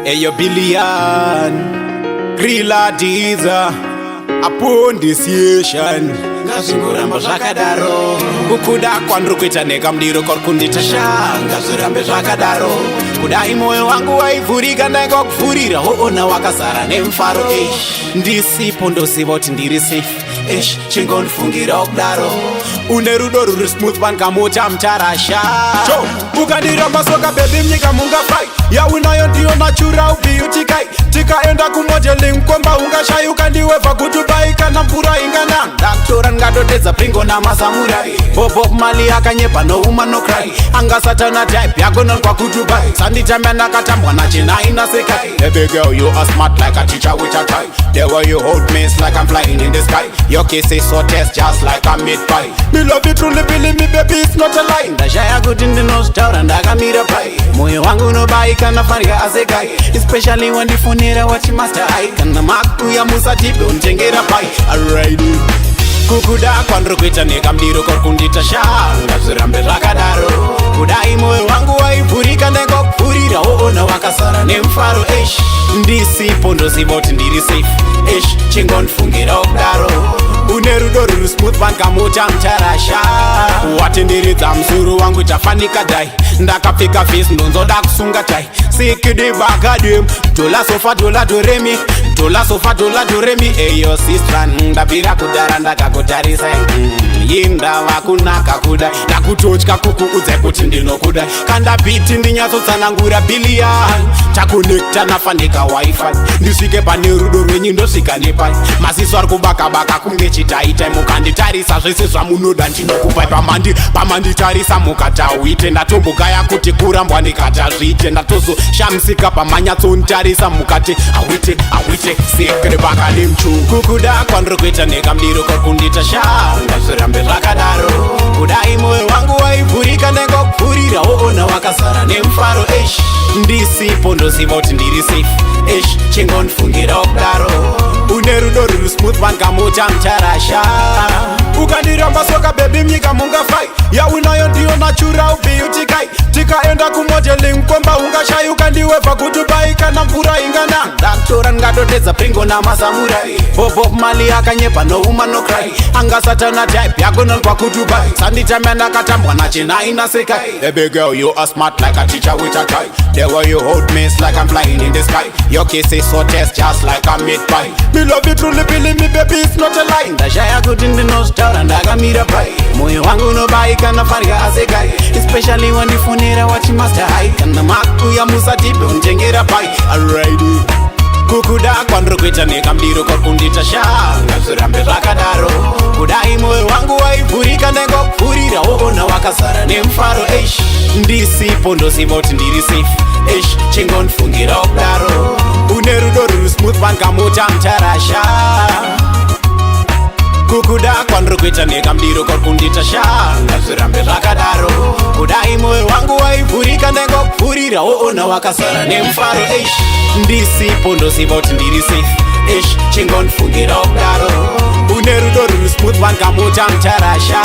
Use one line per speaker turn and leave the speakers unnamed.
Eyo billion Grilla Diza Upon this nation. Ngazvingoramba zvakadaro. Kukuda kwandiri kuita nekamudiro kuri kundiita sha. Ngazvirambe zvakadaro. Kudai moyo wangu waivhurika ndaingakuvhurira woona wakazara nemufaro. Eish, ndisipo ndoziva kuti ndiri safe. Eish, chingondifungira kudaro. Une rudo ruri smooth pankamota mutarasha. Ukandiramba soka baby, mnyika mungafai. Yaunayo ndiyo natural beauty kai. Tikaenda kumodeling komba ungashayi, ukandiwevha kuDubai kana mvura ingana. Ndakutora ndingatotedza Pringo namasamurai. Bob Marley akanyepa, no woman no cry. Angasatana type yako nokwa kuDubai. Sanditambia ndakatambwa nachenai nasekai. Baby girl, you are smart like a teacher with a tie. The way you hold me is like I'm flying in the sky. Your kiss is so taste just like a meat pie. Me love you truly, believe me, baby, it's not a lie. Ndashaya kuti ndinozvitaura ndakamira pai. Moyo wangu unobaika nafarika asekai. Especially wandifonera wati master ai. Kana makuya musatipe unitengera pai. Alright. Kukuda kwandiri kuita nekamudiro kuri kundiita sha. Ngazvirambe zvakadaro. Kudai moyo wangu waivhurika ndaingakuvhurira woona wakazara nemufaro. Eish, ndisipo ndoziva kuti ndiri safe. Eish, chingondifungira kudaro. Une rudo ruri smooth pankamota mutarasha. Watenderedza musoro wangu chafanika dai. Ndakapfeka vhesi ndonzoda kusunga tai. Sikidi bakadim dola sofa dola doremi dola sofa dola doremi. Eyo sister, ndabvira kudara ndakakutarisa. Yindava kunaka kuda ndakutotya kukuudza kuti ndinokuda. Kandabhiti ndinyatsotsanangura billion takonekta nafanika WiFi. Ndisvike pane rudo rwenyu ndosvika nepai. Maziso ari kubaka-baka kunge chitaitai. Mukanditarisa zvese zvamunoda ndinokupai. Pamanditarisa mukatawite ndatombokaya kuti kurambwa ndikatazviite. Ndatozoshamisika pamanyatsonditarisa mukati awite awite sekere bakanemchu. Kukuda kwandiri kuita nekamudiro kuri kundiita sha. Ngazvirambe zvakadaro. Kudai moyo wangu waivhurika ndaingakuvhurira woona wakazara nemufaro. Eish, ndisipo ndoziva kuti ndiri safe. Eish, chingondifungira kudaro. Une rudo ruri smooth pankamota mutarasha. Ukandiramba soka baby, mnyika mungafai. Yaunayo ndiyo natural beauty kai. Tikaenda kumodeling komba ungashayi, ukandiwevha kuDubai kana mvura ingana. Ndakutora ndingatotedza Pringo namasamurai. Bob Marley akanyepa, no woman no cry. Angasatana type yako nokwa kuDubai. Sanditambia ndakatambwa nachenai nasekai. Baby girl, you are smart like a teacher with a tie. The way you hold me is like I'm flying in the sky. Your kiss is so taste just like a meat pie. Me love you truly, believe me, baby, it's not a lie. Ndashaya kuti ndinozvitaura ndakamira pai. Moyo wangu unobaika nafarika asekai. Especially wandifonera wati master hai. Kana makuya musatipe unitengera pai. Alright. Kukuda kwandiri kuita nekamudiro kuri kundiita sha. Ngazvirambe zvakadaro. Kudai moyo wangu waivhurika ndaingakuvhurira woona wakazara nemufaro. Eish, ndisipo ndoziva kuti ndiri safe. Eish, chingondifungira kudaro. Une rudo ruri smooth pankamota mutarasha. Kukuda kwandiri kuita nekamudiro kuri kundiita sha. Ngazvirambe zvakadaro. Kudai moyo wangu waivhurika ndaingakuvhurira woona wakazara nemufaro. Eish, ndisipo ndoziva kuti ndiri safe. Eish, chingondifungira kudaro. Une rudo ruri smooth pankamota mutarasha.